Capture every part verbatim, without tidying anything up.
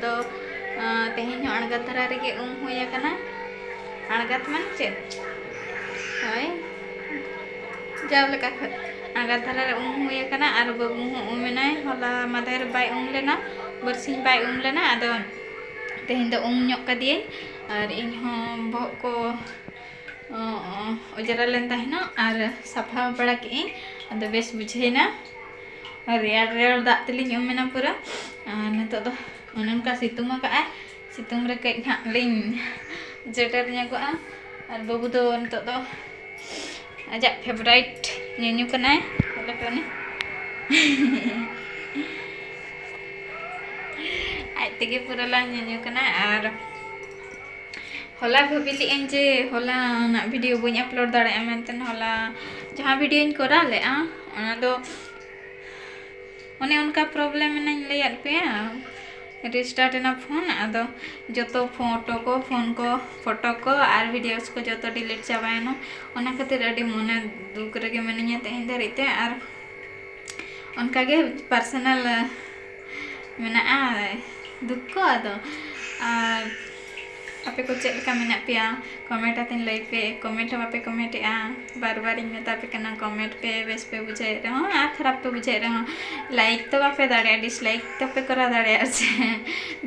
ᱫᱚ ᱛᱮᱦᱮᱧ ᱦᱚᱸ ᱟᱬᱜᱟᱛ ᱫᱷᱟᱨᱟ ᱨᱮᱜᱮ ᱩᱢ ᱦᱩᱭ ᱟᱠᱟᱱᱟ᱾ ᱟᱬᱜᱟᱛ ᱢᱟᱱᱮ ᱪᱮᱫ? ᱦᱳᱭ, ᱡᱟᱣ ᱞᱮᱠᱟ ᱠᱷᱚᱱ ᱟᱬᱜᱟᱛ ᱫᱷᱟᱨᱟ ᱨᱮ ᱩᱢ ᱦᱩᱭ ᱟᱠᱟᱱᱟ᱾ ᱟᱨ ᱵᱟᱹᱵᱩ ᱦᱚᱸ ᱩᱢ ᱮᱱᱟᱭ, ᱦᱚᱞᱟ ᱢᱟᱫᱷᱮᱨ ᱵᱟᱭ ᱩᱢ ᱞᱮᱱᱟ, ᱵᱟᱨᱥᱤᱧ ᱵᱟᱭ ᱩᱢ ᱞᱮᱱᱟ᱾ ᱟᱫᱚ ᱛᱮᱦᱮᱧ ᱫᱚ ᱩᱢ ᱧᱚᱜ ᱠᱟᱫᱮᱭᱟᱹᱧ᱾ ᱟᱨ ᱤᱧ ᱦᱚᱸ ᱵᱚᱦᱚᱜ ᱠᱚ ᱚᱡᱽᱨᱟ ᱞᱮᱱ ᱛᱟᱦᱮᱱᱟ ᱟᱨ ᱥᱟᱯᱷᱟ ᱵᱟᱲᱟ ᱠᱮᱫᱟᱹᱧ᱾ ᱟᱫᱚ ᱵᱮᱥ ᱵᱩᱡᱷᱟᱹᱣᱮᱱᱟ᱾ ᱨᱮᱭᱟᱲ ᱨᱮᱭᱟᱲ ᱫᱟᱜ ᱛᱮᱞᱤᱧ ᱩᱢ ᱮᱱᱟ ᱯᱩᱨᱟᱹ᱾ ᱟᱨ ᱱᱤᱛᱚᱜ ᱫᱚ ᱚᱱᱮ ᱚᱱᱠᱟ ᱥᱤᱛᱩᱝ ᱟᱠᱟᱫᱼᱟᱭ, ᱥᱤᱛᱩᱝ ᱨᱮ ᱠᱟᱹᱡ ᱱᱟᱦᱟᱜ ᱞᱤᱧ ᱡᱮᱴᱮᱨ ᱧᱚᱜᱚᱜᱼᱟ᱾ ᱟᱨ ᱵᱟᱹᱵᱩ ᱫᱚ ᱱᱤᱛᱚᱜ ᱫᱚ ᱟᱡᱟᱜ ᱯᱷᱮᱵᱟᱨᱟᱭᱤᱴ ᱧᱩᱧᱩ ᱠᱟᱱᱟᱭ᱾ ᱧᱮᱞᱮ ᱯᱮ ᱩᱱᱤ᱾ ᱟᱡ ᱛᱮᱜᱮ ᱯᱩᱨᱟᱹ ᱞᱟᱝ ᱧᱩᱧᱩ ᱠᱟᱱᱟ᱾ ᱟᱨ ᱦᱚᱞᱟ ᱵᱷᱟᱹᱵᱤ ᱞᱮᱫᱟᱹᱧ ᱡᱮ ᱦᱚᱞᱟᱱᱟᱜ ᱵᱷᱤᱰᱤᱭᱳ ᱵᱟᱹᱧ ᱟᱯᱞᱳᱰ ᱫᱟᱲᱮᱭᱟᱜᱼᱟ ᱢᱮᱱᱛᱮ᱾ ᱦᱚᱞᱟ ᱡᱟᱦᱟᱸ ᱵᱷᱤᱰᱤᱭᱳᱧ ᱠᱚᱨᱟᱣ ᱞᱮᱫᱼᱟ, ᱚᱱᱟ ᱫᱚ ᱚᱱᱮ ᱚᱱᱠᱟ ᱯᱨᱚᱵᱞᱮᱢ ᱮᱱᱟᱧ ᱞᱟᱹᱭᱟᱫ ᱯᱮᱭᱟ, ᱨᱤᱥᱴᱟᱨᱴ ᱮᱱᱟ ᱯᱷᱳᱱ᱾ ᱟᱫᱚ ᱡᱚᱛᱚ ᱯᱷᱳᱴᱳ ᱠᱚ, ᱯᱷᱳᱱ ᱠᱚ, ᱯᱷᱳᱴᱳ ᱠᱚ ᱟᱨ ᱵᱷᱤᱰᱤᱭᱳᱥ ᱠᱚ ᱡᱚᱛᱚ ᱰᱤᱞᱤᱴ ᱪᱟᱵᱟᱭᱮᱱᱟ᱾ ᱚᱱᱟ ᱠᱷᱟᱹᱛᱤᱨ ᱟᱹᱰᱤ ᱢᱚᱱᱮ ᱫᱩᱠ ᱨᱮᱜᱮ ᱢᱤᱱᱟᱹᱧᱟ ᱛᱮᱦᱮᱧ ᱫᱷᱟᱹᱨᱤᱡ ᱛᱮ᱾ ᱟᱨ ᱚᱱᱠᱟᱜᱮ ᱯᱟᱨᱥᱚᱱᱟᱞ ᱢᱮᱱᱟᱜᱼᱟ ᱫᱩᱠ ᱠᱚ᱾ ᱟᱫᱚ ᱟᱨ ᱟᱯᱮ ᱠᱚ ᱪᱮᱫ ᱞᱮᱠᱟ ᱢᱮᱱᱟᱜ ᱯᱮᱭᱟ, ᱠᱚᱢᱮᱱᱴ ᱟᱛᱮᱧ ᱞᱟᱹᱭ ᱯᱮ᱾ ᱠᱚᱢᱮᱱᱴ ᱦᱚᱸ ᱵᱟᱯᱮ ᱠᱚᱢᱮᱱᱴᱮᱜᱼᱟ᱾ ᱵᱟᱨ ᱵᱟᱨᱤᱧ ᱢᱮᱛᱟ ᱯᱮ ᱠᱟᱱᱟ, ᱠᱚᱢᱮᱱᱴ ᱯᱮ, ᱵᱮᱥ ᱯᱮ ᱵᱩᱡᱷᱟᱹᱣᱮᱫ ᱨᱮᱦᱚᱸ ᱟᱨ ᱠᱷᱟᱨᱟᱯ ᱯᱮ ᱵᱩᱡᱷᱟᱹᱣᱮᱫ ᱨᱮᱦᱚᱸ᱾ ᱞᱟᱭᱤᱠ ᱛᱚ ᱵᱟᱯᱮ ᱫᱟᱲᱮᱭᱟᱜᱼᱟ, ᱰᱤᱥᱞᱟᱭᱤᱠ ᱛᱚᱯᱮ ᱠᱚᱨᱟᱣ ᱫᱟᱲᱮᱭᱟᱜᱼᱟ ᱥᱮ?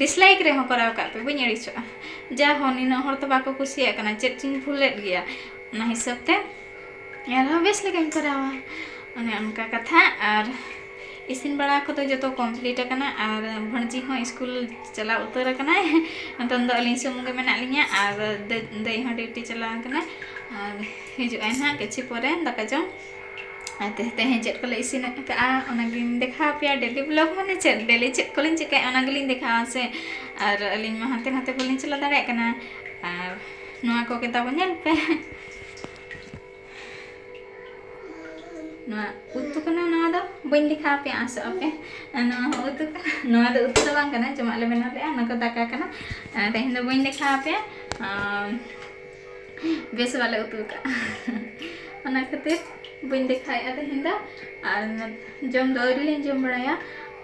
ᱰᱤᱥᱞᱟᱭᱤᱠ ᱨᱮᱦᱚᱸ ᱠᱚᱨᱟᱣ ᱠᱟᱜ ᱯᱮ, ᱵᱟᱹᱧ ᱟᱹᱲᱤᱥᱚᱜᱼᱟ᱾ ᱡᱟ ᱦᱚᱸ ᱱᱤᱱᱟᱹᱜ ᱦᱚᱲ ᱛᱚ ᱵᱟᱠᱚ ᱠᱩᱥᱤᱭᱟᱜ ᱠᱟᱱᱟ, ᱪᱮᱫ ᱪᱚᱧ ᱵᱷᱩᱞᱮᱫ ᱜᱮᱭᱟ, ᱚᱱᱟ ᱦᱤᱥᱟᱹᱵ ᱛᱮ ᱟᱨᱦᱚᱸ ᱵᱮᱥ ᱞᱮᱠᱟᱧ ᱠᱚᱨᱟᱣᱟ᱾ ᱚᱱᱮ ᱚᱱᱠᱟ ᱠᱟᱛᱷᱟ᱾ ᱟᱨ ᱤᱥᱤᱱ ᱵᱟᱲᱟ ᱠᱚᱫᱚ ᱡᱚᱛᱚ ᱠᱚᱢᱯᱞᱤᱴ ᱟᱠᱟᱱᱟ᱾ ᱟᱨ ᱵᱷᱟᱹᱬᱡᱤ ᱦᱚᱸ ᱥᱠᱩᱞ ᱪᱟᱞᱟᱣ ᱩᱛᱟᱹᱨ ᱟᱠᱟᱱᱟᱭ᱾ ᱱᱤᱛᱚᱝ ᱫᱚ ᱟᱹᱞᱤᱧ ᱥᱩᱢᱩᱝ ᱜᱮ ᱢᱮᱱᱟᱜ ᱞᱤᱧᱟ᱾ ᱟᱨ ᱫᱟᱹᱭ, ᱫᱟᱹᱭ ᱦᱚᱸ ᱰᱤᱭᱩᱴᱤ ᱪᱟᱞᱟᱣ ᱟᱠᱟᱱᱟᱭ᱾ ᱟᱨ ᱦᱤᱡᱩᱜ ᱟᱭ ᱱᱟᱦᱟᱜ ᱠᱤᱪᱷᱩ ᱯᱚᱨᱮ ᱫᱟᱠᱟ ᱡᱚᱢ᱾ ᱟᱨ ᱛᱮ-, ᱛᱮᱦᱮᱧ ᱪᱮᱫ ᱠᱚᱞᱮ ᱤᱥᱤᱱ ᱟᱠᱟᱫᱼᱟ, ᱚᱱᱟ ᱜᱮᱞᱤᱧ ᱫᱮᱠᱷᱟᱣ ᱟᱯᱮᱭᱟ᱾ ᱰᱮᱞᱤ ᱵᱞᱚᱜ ᱢᱟᱱᱮ ᱪᱮᱫ? ᱰᱮᱞᱤ ᱪᱮᱫ ᱠᱚᱞᱤᱧ ᱪᱤᱠᱟᱹᱭᱟ, ᱚᱱᱟ ᱜᱮᱞᱤᱧ ᱫᱮᱠᱷᱟᱣᱟ ᱥᱮ᱾ ᱟᱨ ᱟᱹᱞᱤᱧ ᱢᱟ ᱦᱟᱱᱛᱮ ᱱᱟᱛᱮ ᱵᱟᱹᱞᱤᱧ ᱪᱟᱞᱟᱣ ᱫᱟᱲᱮᱭᱟᱜ ᱠᱟᱱᱟ᱾ ᱟᱨ ᱱᱚᱣᱟ ᱠᱚᱜᱮ ᱛᱟᱵᱚ ᱧᱮᱞ ᱯᱮ᱾ ᱱᱚᱣᱟ ᱩᱛᱩ ᱠᱟᱱᱟ, ᱱᱚᱣᱟ ᱫᱚ ᱵᱟᱹᱧ ᱫᱮᱠᱷᱟᱣ ᱟᱯᱮᱭᱟ, ᱟᱸᱥᱚᱜ ᱟᱯᱮ᱾ ᱟᱨ ᱱᱚᱣᱟ ᱦᱚᱸ ᱩᱛᱩ ᱠᱟᱱᱟ, ᱱᱚᱣᱟ ᱫᱚ ᱩᱛᱩ ᱫᱚ ᱵᱟᱝ ᱠᱟᱱᱟ, ᱡᱚᱢᱟᱜ ᱞᱮ ᱵᱮᱱᱟᱣ ᱞᱮᱫᱼᱟ, ᱚᱱᱟ ᱠᱚ ᱫᱟᱠᱟ ᱠᱟᱱᱟ᱾ ᱟᱨ ᱛᱮᱦᱮᱧ ᱫᱚ ᱵᱟᱹᱧ ᱫᱮᱠᱷᱟᱣ ᱟᱯᱮᱭᱟ, ᱟᱨ ᱵᱮᱥ ᱵᱟᱞᱮ ᱩᱛᱩ ᱟᱠᱟᱫᱼᱟ᱾ ᱚᱱᱟ ᱠᱷᱟᱹᱛᱤᱨ ᱵᱟᱹᱧ ᱫᱮᱠᱷᱟᱣᱮᱫᱼᱟ ᱛᱮᱦᱮᱧ ᱫᱚ᱾ ᱟᱨ ᱡᱚᱢ ᱫᱚ ᱟᱹᱣᱨᱤ ᱞᱤᱧ ᱡᱚᱢ ᱵᱟᱲᱟᱭᱟ,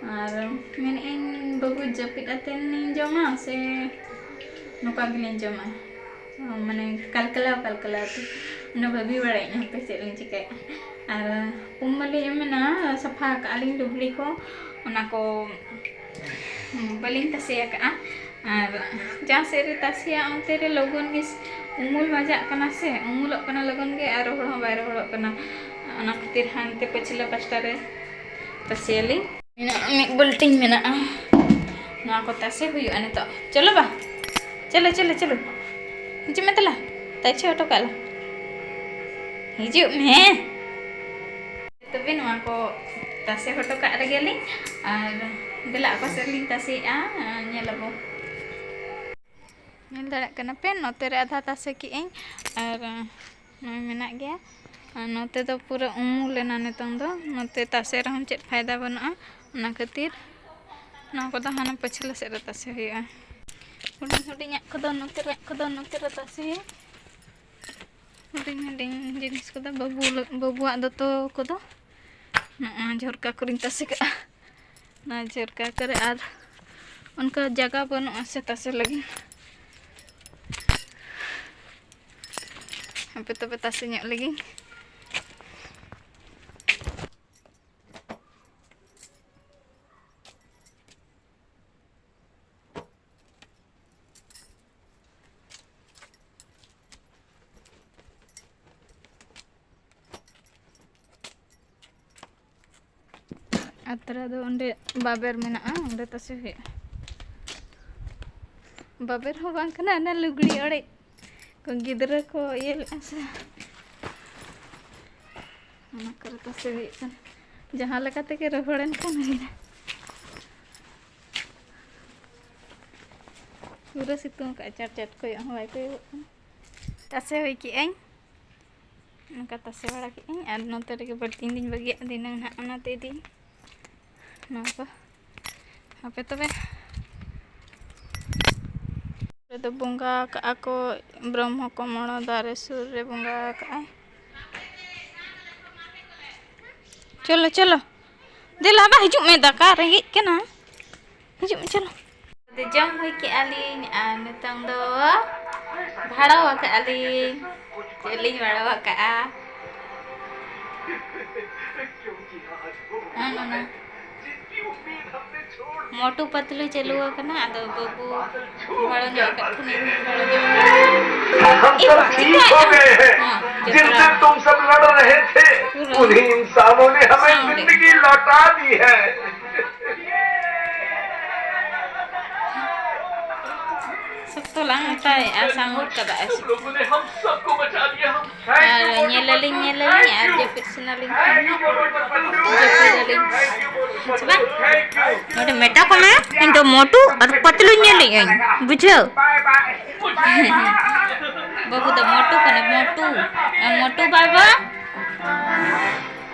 ᱟᱨ ᱢᱮᱱᱮᱫ ᱟᱹᱧ, ᱵᱟᱹᱵᱩ ᱡᱟᱹᱯᱤᱫ ᱟᱛᱮᱱ ᱞᱤᱧ ᱡᱚᱢᱟ ᱥᱮ ᱱᱚᱝᱠᱟ ᱜᱮᱞᱤᱧ ᱡᱚᱢᱟ? ᱢᱟᱱᱮ ᱠᱟᱞᱠᱟᱞᱟᱣ ᱠᱟᱞᱠᱟᱞᱟᱣ ᱛᱮ᱾ ᱚᱱᱟ ᱵᱷᱟᱹᱵᱤ ᱵᱟᱲᱟᱭᱮᱫ ᱦᱟᱯᱮ ᱪᱮᱫ ᱞᱤᱧ ᱪᱤᱠᱟᱹᱭᱟ᱾ ᱟᱨ ᱩᱢ ᱢᱟᱞᱤᱧ ᱩᱢ ᱮᱱᱟ, ᱥᱟᱯᱷᱟ ᱟᱠᱟᱫᱼᱟ ᱞᱤᱧ ᱞᱩᱜᱽᱲᱤ ᱠᱚ, ᱚᱱᱟ ᱠᱚ ᱵᱟᱹᱞᱤᱧ ᱛᱟᱥᱮ ᱟᱠᱟᱫᱼᱟ᱾ ᱟᱨ ᱡᱟᱦᱟᱸ ᱥᱮᱫ ᱨᱮ ᱛᱟᱥᱮᱭᱟ ᱚᱱᱛᱮ ᱨᱮ ᱞᱚᱜᱚᱱ ᱜᱮ ᱩᱢᱩᱞ ᱵᱟᱡᱟᱜ ᱠᱟᱱᱟ ᱥᱮ, ᱩᱢᱩᱞᱚᱜ ᱠᱟᱱᱟ ᱞᱚᱜᱚᱱ ᱜᱮ ᱟᱨ ᱨᱚᱦᱚᱲ ᱦᱚᱸ ᱵᱟᱭ ᱨᱚᱦᱚᱲᱚᱜ ᱠᱟᱱᱟ᱾ ᱚᱱᱟ ᱠᱷᱟᱹᱛᱤᱨ ᱦᱟᱱᱛᱮ ᱯᱟᱹᱪᱷᱞᱟᱹ ᱯᱟᱥᱴᱟ ᱨᱮ ᱛᱟᱥᱮᱭᱟᱞᱤᱧ᱾ ᱢᱮᱱᱟᱜᱼᱟ, ᱢᱤᱫ ᱵᱟᱹᱞᱴᱤᱱ ᱢᱮᱱᱟᱜᱼᱟ᱾ ᱱᱚᱣᱟ ᱠᱚ ᱛᱟᱥᱮ ᱦᱩᱭᱩᱜᱼᱟ ᱱᱤᱛᱚᱜ᱾ ᱪᱚᱞᱚ ᱵᱟ, ᱪᱚᱞᱚ, ᱪᱚᱞᱚ, ᱪᱚᱞᱚ, ᱦᱤᱡᱩᱜ ᱢᱮ ᱫᱮᱞᱟ, ᱛᱟᱥᱮ ᱦᱚᱴᱚ ᱠᱟᱜ ᱞᱟᱝ᱾ ᱦᱤᱡᱩᱜ ᱢᱮ᱾ ᱛᱚᱵᱮ ᱱᱚᱣᱟ ᱠᱚ ᱛᱟᱥᱮ ᱦᱚᱴᱚ ᱠᱟᱜ ᱨᱮᱜᱮ ᱞᱤᱧ, ᱟᱨ ᱫᱮᱞᱟ ᱚᱠᱟ ᱥᱮᱫ ᱞᱤᱧ ᱛᱟᱥᱮᱭᱮᱜᱼᱟ, ᱧᱮᱞ ᱟᱵᱚ᱾ ᱧᱮᱞ ᱫᱟᱲᱮᱭᱟᱜ ᱠᱟᱱᱟ ᱯᱮ, ᱱᱚᱛᱮ ᱨᱮ ᱟᱫᱷᱟ ᱛᱟᱥᱮ ᱠᱮᱜ ᱟᱹᱧ, ᱟᱨ ᱱᱚᱜᱼᱚᱭ ᱢᱮᱱᱟᱜ ᱜᱮᱭᱟ᱾ ᱟᱨ ᱱᱚᱛᱮ ᱫᱚ ᱯᱩᱨᱟᱹ ᱩᱢᱩᱞ ᱮᱱᱟ ᱱᱤᱛᱚᱝ ᱫᱚ, ᱱᱚᱛᱮ ᱛᱟᱥᱮ ᱨᱮᱦᱚᱸ ᱪᱮᱫ ᱯᱷᱟᱭᱫᱟ ᱵᱟᱹᱱᱩᱜᱼᱟ᱾ ᱚᱱᱟ ᱠᱷᱟᱹᱛᱤᱨ ᱱᱚᱣᱟ ᱠᱚᱫᱚ ᱦᱟᱱᱟ ᱯᱟᱹᱪᱷᱞᱟᱹ ᱥᱮᱫ ᱨᱮ ᱛᱟᱥᱮ ᱦᱩᱭᱩᱜᱼᱟ᱾ ᱦᱩᱰᱤᱧ ᱦᱩᱰᱤᱧᱟᱜ ᱠᱚᱫᱚ ᱱᱚᱛᱮ ᱨᱮᱭᱟᱜ ᱠᱚᱫᱚ ᱱᱚᱛᱮ ᱨᱮ ᱛᱟᱥᱮ ᱦᱩᱭᱩᱜᱼᱟ᱾ ᱦᱩᱰᱤᱧ ᱦᱩᱰᱤᱧ ᱡᱤᱱᱤᱥ ᱠᱚᱫᱚ ᱵᱟᱹᱵᱩ ᱞᱟᱹᱜ-, ᱵᱟᱹᱵᱩᱣᱟᱜ ᱫᱚᱛᱚ ᱠᱚᱫᱚ ᱱᱚᱜᱼᱚᱭ ᱡᱷᱚᱨᱠᱟ ᱠᱚᱨᱮᱧ ᱛᱟᱥᱮ ᱠᱟᱜᱼᱟ᱾ ᱚᱱᱟ ᱡᱷᱚᱨᱠᱟ ᱠᱚᱨᱮ ᱟᱨ ᱚᱱᱠᱟ ᱡᱟᱭᱜᱟ ᱵᱟᱹᱱᱩᱜᱼᱟ ᱥᱮ ᱛᱟᱥᱮ ᱞᱟᱹᱜᱤᱫ᱾ ᱦᱟᱯᱮ ᱛᱚᱵᱮ ᱛᱟᱥᱮ ᱧᱚᱜ ᱞᱮᱜᱤᱧ᱾ ᱟᱛᱨᱟ ᱫᱚ ᱚᱸᱰᱮ ᱵᱟᱵᱮᱨ ᱢᱮᱱᱟᱜᱼᱟ, ᱚᱸᱰᱮ ᱛᱟᱥᱮ ᱦᱩᱭᱩᱜᱼᱟ᱾ ᱵᱟᱵᱮᱨ ᱦᱚᱸ ᱵᱟᱝ ᱠᱟᱱᱟ, ᱚᱱᱟ ᱞᱩᱜᱽᱲᱤ ᱚᱲᱮᱡ ᱠᱚ ᱜᱤᱫᱽᱨᱟᱹ ᱠᱚ ᱤᱭᱟᱹ ᱞᱮᱫᱼᱟ ᱥᱮ, ᱚᱱᱟ ᱠᱚᱨᱮ ᱛᱟᱥᱮ ᱦᱩᱭᱩᱜ ᱠᱟᱱᱟ᱾ ᱡᱟᱦᱟᱸ ᱞᱮᱠᱟ ᱛᱮᱜᱮ ᱨᱚᱦᱚᱲᱮᱱ ᱠᱷᱟᱱ ᱦᱩᱭᱱᱟ᱾ ᱯᱩᱨᱟᱹ ᱥᱤᱛᱩᱝ ᱠᱟᱜᱼᱟ, ᱪᱟᱴ ᱪᱟᱴ ᱠᱚᱭᱚᱜ ᱦᱚᱸ ᱵᱟᱭ ᱠᱚᱭᱚᱜᱚᱜ ᱠᱟᱱᱟ᱾ ᱛᱟᱥᱮ ᱦᱩᱭ ᱠᱮᱜᱼᱟᱹᱧ, ᱚᱱᱠᱟ ᱛᱟᱥᱮ ᱵᱟᱲᱟ ᱠᱮᱜᱼᱟᱹᱧ᱾ ᱟᱨ ᱱᱚᱛᱮ ᱨᱮᱜᱮ ᱵᱟᱹᱞᱴᱤᱱ ᱫᱚᱧ ᱵᱟᱹᱜᱤᱭᱟᱜ ᱫᱷᱤᱱᱟᱹᱝ ᱱᱟᱦᱟᱜ, ᱚᱱᱟᱛᱮ ᱤᱫᱤᱧ ᱱᱚᱣᱟ ᱠᱚ᱾ ᱦᱟᱯᱮ ᱛᱚᱵᱮ, ᱨᱮᱫᱚ ᱵᱚᱸᱜᱟ ᱠᱟᱜᱼᱟ ᱠᱚ, ᱵᱨᱚᱦᱢᱚ ᱠᱚᱢᱚᱲᱚ ᱫᱟᱨᱮ ᱥᱩᱨ ᱨᱮ ᱵᱚᱸᱜᱟ ᱠᱟᱜᱼᱟᱭ᱾ ᱪᱚᱞᱚ, ᱪᱚᱞᱚ, ᱫᱮᱞᱟ ᱵᱟ, ᱦᱤᱡᱩᱜ ᱢᱮ, ᱫᱟᱠᱟ ᱨᱮᱸᱜᱮᱡ ᱠᱟᱱᱟ᱾ ᱦᱤᱡᱩᱜ ᱢᱮ, ᱪᱚᱞᱚ᱾ ᱟᱫᱚ ᱡᱚᱢ ᱦᱩᱭ ᱠᱮᱜᱼᱟ ᱞᱤᱧ ᱟᱨ ᱱᱤᱛᱚᱝ ᱫᱚ ᱵᱷᱟᱲᱟᱣ ᱟᱠᱟᱜᱼᱟ ᱞᱤᱧ᱾ ᱪᱮᱫ ᱞᱤᱧ ᱵᱷᱟᱲᱟᱣ ᱟᱠᱟᱜᱼᱟ? ᱦᱮᱸ, ᱱᱚᱱᱟ᱾ ᱢᱚᱴᱩ ᱯᱟᱛᱞᱩ ᱪᱟᱹᱞᱩ ᱟᱠᱟᱱᱟ, ᱟᱫᱚ ᱵᱟᱹᱵᱩ ᱵᱷᱟᱲᱟ ᱧᱚᱜ ᱟᱠᱟᱫ ᱠᱷᱟᱱ ᱤᱧ ᱦᱚᱸᱧ ᱵᱷᱟᱲᱟ ᱧᱚᱜ ᱟᱠᱟᱫ᱾ हम सब ठीक हो गए हैं। ᱦᱮᱸ, ᱡᱚᱛᱚ जिनसे तुम सब लड़ रहे थे, ᱯᱩᱨᱟᱹ उन्हीं इंसानों ने हमें ᱥᱟᱶᱜᱮ᱾ जिंदगी लौटा दी है। ᱥᱚᱠᱛᱚ ᱞᱟᱝ ᱢᱮᱛᱟᱭᱮᱜᱼᱟ, ᱥᱟᱣᱩᱱᱰ ᱠᱟᱫᱟᱭ᱾ तुम लोगों ने हम सबको बचा लिया। ᱟᱨ ᱧᱮᱞ ᱟᱹᱞᱤᱧ, ᱧᱮᱞ ᱟᱹᱞᱤᱧ, ᱟᱨ ᱡᱟᱹᱯᱤᱫ ᱥᱟᱱᱟ ᱞᱤᱧ ᱠᱷᱟᱱ ᱫᱚ ᱡᱟᱹᱯᱤᱫ ᱟᱹᱞᱤᱧ᱾ ᱦᱮᱸ ᱥᱮ ᱵᱟᱝ? ᱱᱚᱰᱮ ᱢᱮᱛᱟ ᱠᱚᱢᱮ, ᱤᱧ ᱫᱚ ᱢᱚᱴᱩ ᱟᱨ ᱯᱟᱛᱞᱩᱧ ᱧᱮᱞᱮᱜ ᱟᱹᱧ, ᱵᱩᱡᱷᱟᱹᱣ? ᱵᱟᱹᱵᱩ ᱫᱚ ᱢᱚᱴᱩ ᱠᱟᱱᱟᱭ, ᱢᱚᱴᱩ᱾ ᱟᱨ ᱢᱚᱴᱩ ᱵᱟᱵᱟ᱾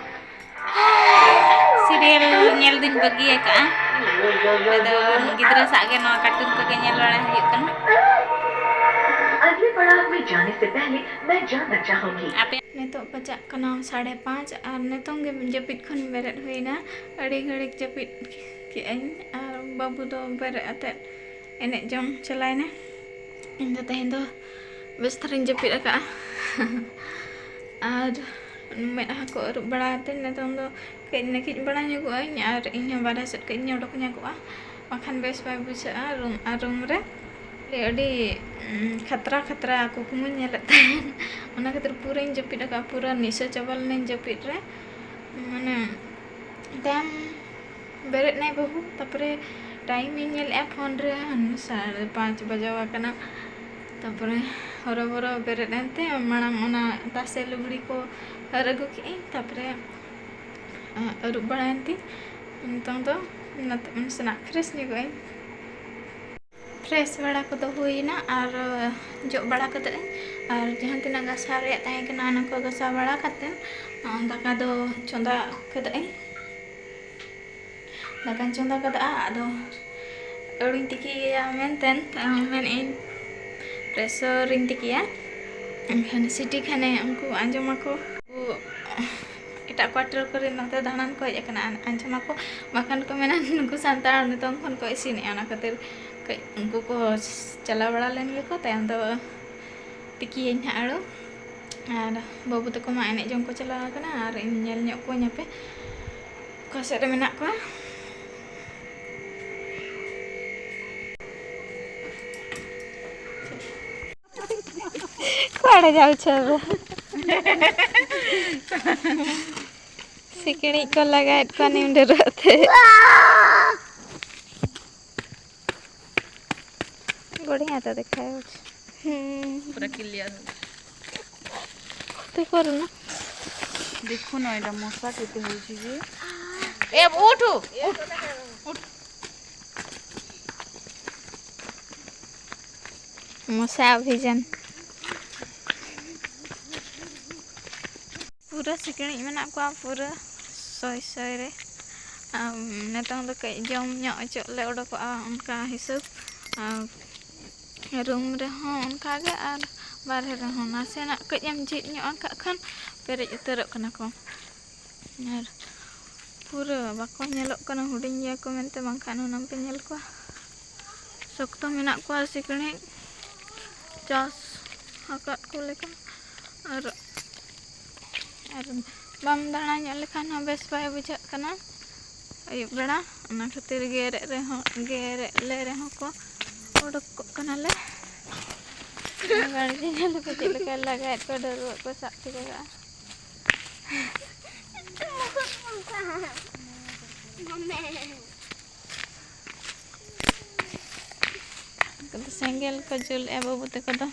ᱥᱤᱨᱤᱭᱟᱞ ᱧᱮᱞ ᱫᱩᱧ ᱵᱟᱹᱜᱤ ᱟᱠᱟᱫᱼᱟ᱾ ᱟᱫᱚ ᱜᱤᱫᱽᱨᱟᱹ ᱥᱟᱶ ᱜᱮ ᱱᱚᱣᱟ ᱠᱟᱨᱴᱩᱱ ᱠᱚᱜᱮ ᱧᱮᱞ ᱵᱟᱲᱟ ᱦᱩᱭᱩᱜ ᱠᱟᱱᱟ᱾ अगले पड़ाव में जाने से पहले मैं जानना चाहूंगी। ᱟᱯᱮ ᱱᱤᱛᱚᱜ ᱵᱟᱡᱟᱜ ᱠᱟᱱᱟ ᱥᱟᱲᱮ ᱯᱟᱸᱪ ᱟᱨ ᱱᱤᱛᱚᱝ ᱜᱮ ᱡᱟᱹᱯᱤᱫ ᱠᱷᱚᱱ ᱵᱮᱨᱮᱫ ᱦᱩᱭᱱᱟ᱾ ᱟᱹᱰᱤ ᱜᱷᱟᱹᱲᱤᱡ ᱡᱟᱹᱯᱤᱫ ᱠᱮᱜᱼᱟᱹᱧ ᱟᱨ ᱵᱟᱹᱵᱩ ᱫᱚ ᱵᱮᱨᱮᱫ ᱟᱛᱮᱫ ᱮᱱᱮᱡ ᱡᱚᱝ ᱪᱟᱞᱟᱣᱮᱱᱟ᱾ ᱤᱧ ᱫᱚ ᱛᱮᱦᱮᱧ ᱫᱚ ᱵᱮᱥ ᱫᱷᱟᱨᱟᱧ ᱡᱟᱹᱯᱤᱫ ᱟᱠᱟᱫᱼᱟ᱾ ᱟᱨ ᱢᱮᱫᱦᱟ ᱠᱚ ᱟᱹᱨᱩᱵ ᱵᱟᱲᱟ ᱠᱟᱛᱮᱫ ᱱᱤᱛᱚᱝ ᱫᱚ ᱠᱟᱹᱡ ᱱᱟᱹᱠᱤᱡ ᱵᱟᱲᱟ ᱧᱚᱜᱚᱜ ᱟᱹᱧ ᱟᱨ ᱤᱧ ᱦᱚᱸ ᱵᱟᱨᱦᱮ ᱥᱮᱫ ᱠᱟᱹᱡ ᱤᱧ ᱚᱰᱚᱠ ᱧᱚᱜᱚᱜᱼᱟ, ᱵᱟᱠᱷᱟᱱ ᱵᱮᱥ ᱵᱟᱭ ᱵᱩᱡᱷᱟᱹᱜᱼᱟ ᱨᱩᱢ, ᱟᱨ ᱨᱩᱢ ᱨᱮ ᱟᱹᱰᱤ, ᱩᱸ, ᱠᱷᱟᱛᱨᱟ ᱠᱷᱟᱛᱨᱟ ᱠᱩᱠᱢᱩᱧ ᱧᱮᱞᱮᱫ ᱛᱟᱦᱮᱸᱫ᱾ ᱚᱱᱟ ᱠᱷᱟᱹᱛᱤᱨ ᱯᱩᱨᱟᱹᱧ ᱡᱟᱹᱯᱤᱫ ᱟᱠᱟᱫᱼᱟ, ᱯᱩᱨᱟᱹ ᱱᱤᱥᱟᱹ ᱪᱟᱵᱟ ᱞᱮᱱᱟᱹᱧ ᱡᱟᱹᱯᱤᱫ ᱨᱮ᱾ ᱢᱟᱱᱮ ᱛᱟᱭᱚᱢ ᱵᱮᱨᱮᱫ ᱱᱟᱭ ᱵᱟᱹᱵᱩ, ᱛᱟᱨᱯᱚᱨᱮ ᱴᱟᱭᱤᱢ ᱤᱧ ᱧᱮᱞᱮᱫᱼᱟ ᱯᱷᱳᱱ ᱨᱮ, ᱦᱟᱱᱮ ᱥᱟᱲᱮ ᱯᱟᱸᱪ ᱵᱟᱡᱟᱣ ᱟᱠᱟᱱᱟ᱾ ᱛᱟᱨᱯᱚᱨᱮ ᱦᱚᱨᱚᱵᱚᱨᱚ ᱵᱮᱨᱮᱫ ᱮᱱᱛᱮ ᱢᱟᱲᱟᱝ ᱚᱱᱟ ᱛᱟᱥᱮ ᱞᱩᱜᱽᱲᱤ ᱠᱚ ᱦᱟᱹᱨ ᱟᱹᱜᱩ ᱠᱮᱫᱟᱹᱧ, ᱛᱟᱨᱯᱚᱨᱮ, ᱟ, ᱟᱹᱨᱩᱵ ᱵᱟᱲᱟᱭᱮᱱ ᱛᱤᱧ᱾ ᱱᱤᱛᱚᱝ ᱫᱚ ᱱᱟᱥᱮᱱᱟᱜ ᱯᱷᱨᱮᱥ ᱧᱚᱜᱚᱜ ᱟᱹᱧ᱾ ᱯᱷᱨᱮᱥ ᱵᱟᱲᱟ ᱠᱚᱫᱚ ᱦᱩᱭᱮᱱᱟ ᱟᱨ ᱡᱚᱜ ᱵᱟᱲᱟ ᱠᱟᱛᱮᱫ ᱟᱨ ᱡᱟᱦᱟᱸ ᱛᱤᱱᱟᱹᱜ ᱜᱟᱥᱟᱣ ᱨᱮᱭᱟᱜ ᱛᱟᱦᱮᱸ ᱠᱟᱱᱟ, ᱚᱱᱟ ᱠᱚ ᱜᱟᱥᱟᱣ ᱵᱟᱲᱟ ᱠᱟᱛᱮᱫ, ᱟ, ᱫᱟᱠᱟ ᱫᱚ ᱪᱚᱸᱫᱟ ᱠᱟᱹᱫᱟᱹᱧ᱾ ᱫᱟᱠᱟᱧ ᱪᱚᱸᱫᱟ ᱠᱟᱫᱟ, ᱟᱫᱚ ᱟᱹᱲᱩᱧ ᱛᱤᱠᱤᱭᱟ ᱢᱮᱱᱛᱮ, ᱢᱮᱱᱮᱫ ᱟᱹᱧ ᱯᱨᱮᱥᱚᱨ ᱨᱤᱧ ᱛᱤᱠᱤᱭᱟ, ᱮᱱᱠᱷᱟᱱ ᱥᱤᱴᱤ ᱠᱷᱟᱱᱮ ᱩᱱᱠᱩ ᱟᱸᱡᱚᱢᱟᱠᱚ᱾ ᱮᱴᱟᱜ quarter ᱠᱚᱨᱮ ᱱᱚᱛᱮ ᱫᱟᱬᱟᱱ ᱠᱚ ᱦᱮᱡ ᱟᱠᱟᱱᱟ, ᱟᱸᱡᱚᱢᱟᱠᱚ, ᱵᱟᱠᱷᱟᱱ ᱠᱚ ᱢᱮᱱᱟ ᱱᱩᱠᱩ ᱥᱟᱱᱛᱟᱲ ᱱᱤᱛᱚᱝ ᱠᱷᱚᱱ ᱠᱚ ᱤᱥᱤᱱᱮᱜᱼᱟ, ᱚᱱᱟ ᱠᱷᱟᱹᱛᱤᱨ ᱠᱟᱹᱡ ᱩᱱᱠᱩ ᱠᱚ ᱪᱟᱞᱟᱣ ᱵᱟᱲᱟ ᱞᱮᱱ ᱜᱮᱠᱚ, ᱛᱟᱭᱚᱢ ᱫᱚ ᱛᱤᱠᱤᱭᱟᱹᱧ ᱦᱟᱸᱜ ᱟᱹᱲᱩ᱾ ᱟᱨ ᱵᱟᱹᱵᱩ ᱛᱟᱠᱚ ᱢᱟ ᱮᱱᱮᱡ ᱡᱚᱝ ᱠᱚ ᱪᱟᱞᱟᱣ ᱟᱠᱟᱱᱟ, ᱟᱨ ᱤᱧ ᱧᱮᱞ ᱧᱚᱜ ᱠᱚᱣᱟᱧ ᱦᱟᱯᱮ ᱚᱠᱟ ᱥᱮᱫ ᱨᱮ ᱢᱮᱱᱟᱜ ᱠᱚᱣᱟ᱾ ᱠᱚᱲᱮ ᱡᱟᱣᱪᱷᱟᱵᱟ᱾ ᱥᱤᱠᱲᱤᱡ ᱠᱚ ᱞᱟᱜᱟᱭᱮᱫ ᱠᱚᱣᱟ ᱱᱤᱢ ᱰᱟᱹᱨᱩᱜ ᱛᱮ᱾ बढ़िया तो दिखाया। पूरा क्लियर हो। तो करो ना। देखो ना, एटा मशा केते होउची जे। ए, अब उठ, उठ, उठ। मशा अभियान। ᱯᱩᱨᱟᱹ ᱥᱤᱠᱲᱤᱡ ᱢᱮᱱᱟᱜ ᱠᱚᱣᱟ ᱯᱩᱨᱟᱹ ᱥᱚᱭ ᱥᱚᱭ ᱨᱮ᱾ ᱟᱨ ᱱᱤᱛᱚᱝ ᱫᱚ ᱠᱟᱹᱡ ᱡᱚᱢ ᱧᱚᱜ ᱚᱪᱚᱜ ᱞᱮ ᱚᱰᱚᱠᱚᱜᱼᱟ ᱚᱱᱠᱟ ᱦᱤᱥᱟᱹᱵ᱾ ᱟᱨ ᱨᱩᱢ ᱨᱮᱦᱚᱸ ᱚᱱᱠᱟ ᱜᱮ, ᱟᱨ ᱵᱟᱨᱦᱮ ᱨᱮᱦᱚᱸ ᱱᱟᱥᱮᱱᱟᱜ ᱠᱟᱹᱡ ᱮᱢ ᱡᱷᱤᱡ ᱧᱚᱜ ᱟᱱ ᱠᱟᱜ ᱠᱷᱟᱱ ᱯᱮᱨᱮᱡ ᱩᱛᱟᱹᱨᱚᱜ ᱠᱟᱱᱟ ᱠᱚ᱾ ᱟᱨ ᱯᱩᱨᱟᱹ ᱵᱟᱠᱚ ᱧᱮᱞᱚᱜ ᱠᱟᱱᱟ, ᱦᱩᱰᱤᱧ ᱜᱮᱭᱟ ᱠᱚ ᱢᱮᱱᱛᱮ, ᱵᱟᱝᱠᱷᱟᱱ ᱦᱩᱱᱟᱹᱝ ᱯᱮ ᱧᱮᱞ ᱠᱚᱣᱟ᱾ ᱥᱚᱠᱛᱚ ᱢᱮᱱᱟᱜ ᱠᱚᱣᱟ ᱥᱤᱠᱲᱤᱡ, ᱪᱟᱥ ᱟᱠᱟᱫ ᱠᱚ ᱞᱮᱠᱟ᱾ ᱟᱨ, ᱟᱨ ᱵᱟᱢ ᱫᱟᱬᱟ ᱧᱚᱜ ᱞᱮᱠᱷᱟᱱ ᱦᱚᱸ ᱵᱮᱥ ᱵᱟᱭ ᱵᱩᱡᱷᱟᱹᱜ ᱠᱟᱱᱟ ᱟᱹᱭᱩᱵ ᱵᱮᱲᱟ᱾ ᱚᱱᱟ ᱠᱷᱟᱹᱛᱤᱨ ᱜᱮᱨᱮᱫ ᱨᱮᱦᱚᱸ, ᱜᱮᱨᱮᱫ ᱞᱮ ᱨᱮᱦᱚᱸ ᱠᱚ ᱚᱰᱚᱠ ᱠᱚᱜ ᱠᱟᱱᱟᱞᱮ᱾ ᱵᱟᱲᱜᱮ ᱧᱮᱞ ᱠᱚ ᱪᱮᱫ ᱞᱮᱠᱟ ᱞᱟᱜᱟᱭᱮᱫ ᱠᱚᱣᱟ, ᱰᱟᱹᱨᱣᱟᱹᱜ ᱠᱚ ᱥᱟᱵ ᱴᱷᱤᱠ ᱟᱠᱟᱫᱼᱟ᱾ ᱩᱱᱠᱩ ᱫᱚ ᱥᱮᱸᱜᱮᱞ ᱠᱚ ᱡᱩᱞᱮᱜᱼᱟ ᱵᱟᱹᱵᱩ ᱛᱟᱠᱚ ᱫᱚ᱾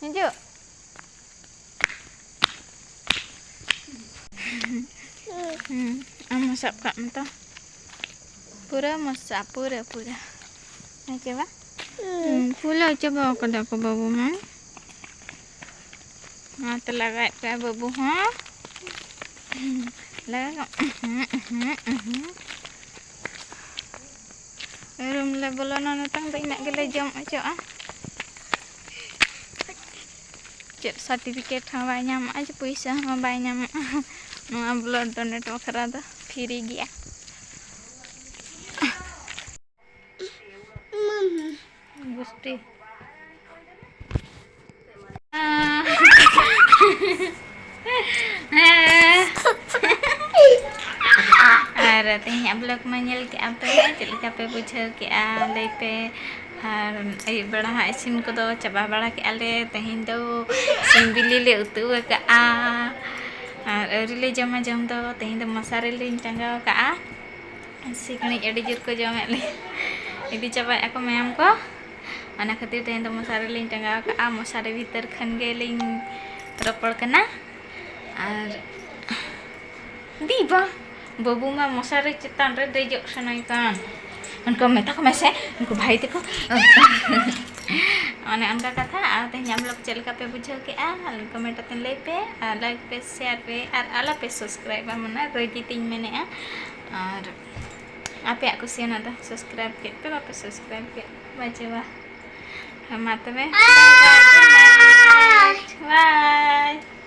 ᱦᱤᱡᱩᱜ᱾ ᱦᱩᱸ, ᱟᱢ ᱦᱚᱸ ᱥᱟᱵ ᱠᱟᱜ ᱢᱮ ᱛᱚ᱾ ᱯᱩᱨᱟᱹ ᱢᱚᱥᱟ, ᱯᱩᱨᱟᱹ, ᱯᱩᱨᱟᱹ᱾ ᱦᱮᱸ ᱪᱮ ᱵᱟ? ᱦᱩᱸ, ᱯᱷᱩᱞᱟᱹᱣ ᱪᱟᱵᱟ ᱠᱟᱫᱟ ᱠᱚ ᱵᱟᱹᱵᱩ ᱢᱟ᱾ ᱚᱱᱟᱛᱮ ᱞᱟᱜᱟᱭᱮᱫ ᱠᱚᱣᱟ ᱵᱟᱹᱵᱩ ᱦᱚᱸ᱾ ᱞᱟᱜᱟ ᱠᱚ, ᱩᱦᱩᱸ, ᱩᱦᱩᱸ, ᱩᱦᱩᱸ᱾ ᱨᱩᱢ ᱞᱮ ᱵᱚᱞᱚᱱᱟ, ᱱᱤᱛᱚᱝ ᱫᱚ ᱤᱱᱟᱹᱜ ᱜᱮᱞᱮ ᱡᱚᱢ ᱚᱪᱚᱜᱼᱟ᱾ ᱪᱮᱫ certificate ᱦᱚᱸ ᱵᱟᱭ ᱧᱟᱢᱚᱜᱼᱟ, ᱡᱮ ᱯᱩᱭᱥᱟᱹ ᱦᱚᱸ ᱵᱟᱭ ᱧᱟᱢᱚᱜᱼᱟ᱾ ᱱᱚᱣᱟ ᱵᱞᱟᱰ ᱰᱳᱱᱮᱴ ᱵᱟᱠᱷᱨᱟ ᱫᱚ ᱯᱷᱨᱤ ᱜᱮᱭᱟ᱾ ᱜᱩᱥᱴᱤ᱾ ᱟᱨ ᱛᱮᱦᱮᱧᱟᱜ ᱵᱞᱚᱜ ᱢᱟ ᱧᱮᱞ ᱠᱮᱜᱼᱟ ᱯᱮ, ᱪᱮᱫ ᱞᱮᱠᱟ ᱯᱮ ᱵᱩᱡᱷᱟᱹᱣ ᱠᱮᱜᱼᱟ ᱞᱟᱹᱭ ᱯᱮ᱾ ᱟᱨ ᱟᱹᱭᱩᱵ ᱵᱮᱲᱟ ᱦᱟᱸᱜ ᱤᱥᱤᱱ ᱠᱚᱫᱚ ᱪᱟᱵᱟ ᱵᱟᱲᱟ ᱠᱮᱜᱼᱟ ᱞᱮ᱾ ᱛᱮᱦᱮᱧ ᱫᱚ ᱥᱤᱢ ᱵᱤᱞᱤ ᱞᱮ ᱩᱛᱩ ᱟᱠᱟᱜᱼᱟ ᱟᱨ ᱟᱹᱣᱨᱤ ᱞᱮ ᱡᱚᱢᱟ ᱡᱚᱢ ᱫᱚ᱾ ᱛᱮᱦᱮᱧ ᱫᱚ ᱢᱚᱥᱟᱨᱤ ᱞᱤᱧ ᱴᱟᱸᱜᱟᱣ ᱠᱟᱜᱼᱟ᱾ ᱥᱤᱠᱲᱤᱡ ᱟᱹᱰᱤ ᱡᱳᱨ ᱠᱚ ᱡᱚᱢᱮᱫ ᱞᱮ, ᱤᱫᱤ ᱪᱟᱵᱟᱭᱮᱫᱼᱟ ᱠᱚ ᱢᱮᱭᱟᱢ ᱠᱚ᱾ ᱚᱱᱟ ᱠᱷᱟᱹᱛᱤᱨ ᱛᱮᱦᱮᱧ ᱫᱚ ᱢᱚᱥᱟᱨᱤ ᱞᱤᱧ ᱴᱟᱸᱜᱟᱣ ᱠᱟᱜᱼᱟ᱾ ᱢᱚᱥᱟᱨᱤ ᱵᱷᱤᱛᱟᱹᱨ ᱠᱷᱚᱱ ᱜᱮᱞᱤᱧ ᱨᱚᱯᱚᱲ ᱠᱟᱱᱟ᱾ ᱟᱨ ᱫᱤ ᱵᱟ, ᱵᱟᱹᱵᱩ ᱢᱟ ᱢᱚᱥᱟᱨᱤ ᱪᱮᱛᱟᱱ ᱨᱮ ᱫᱮᱡᱚᱜ ᱥᱟᱱᱟᱭ ᱠᱟᱱ᱾ ᱚᱱᱠᱟ ᱢᱮᱛᱟ ᱠᱚ ᱢᱮᱥᱮ, ᱩᱱᱠᱩ ᱵᱷᱟᱹᱭ ᱛᱟᱠᱚ᱾ ᱚᱱᱮ ᱚᱱᱠᱟ ᱠᱟᱛᱷᱟ᱾ ᱟᱨ ᱛᱮᱦᱮᱧᱟᱜ ᱵᱞᱚᱜ ᱪᱮᱫ ᱞᱮᱠᱟ ᱯᱮ ᱵᱩᱡᱷᱟᱹᱣ ᱠᱮᱜᱼᱟ? ᱠᱚᱢᱮᱱᱴ ᱠᱟᱛᱮ ᱞᱟᱹᱭ ᱯᱮ, ᱟᱨ ᱞᱟᱭᱤᱠ ᱯᱮ, ᱥᱮᱭᱟᱨ ᱯᱮ, ᱟᱨ ᱟᱞᱚ ᱯᱮ ᱥᱟᱵᱥᱠᱨᱟᱭᱤᱵᱟ, ᱢᱟᱱᱮ ᱨᱟᱹᱜᱤ ᱛᱤᱧ ᱢᱮᱱᱮᱜᱼᱟ᱾ ᱟᱨ ᱟᱯᱮᱭᱟᱜ ᱠᱩᱥᱤᱭᱟᱱᱟᱜ ᱫᱚ ᱥᱟᱵᱥᱠᱨᱟᱭᱤᱵ ᱠᱮᱫ ᱯᱮ, ᱵᱟᱯᱮ ᱥᱟᱵᱥᱠᱨᱟᱭᱤᱵ ᱠᱮᱫ, ᱵᱟᱪᱚᱣᱟ᱾ ᱦᱮᱸ, ᱢᱟ ᱛᱚᱵᱮ, bye bye, good night, bye.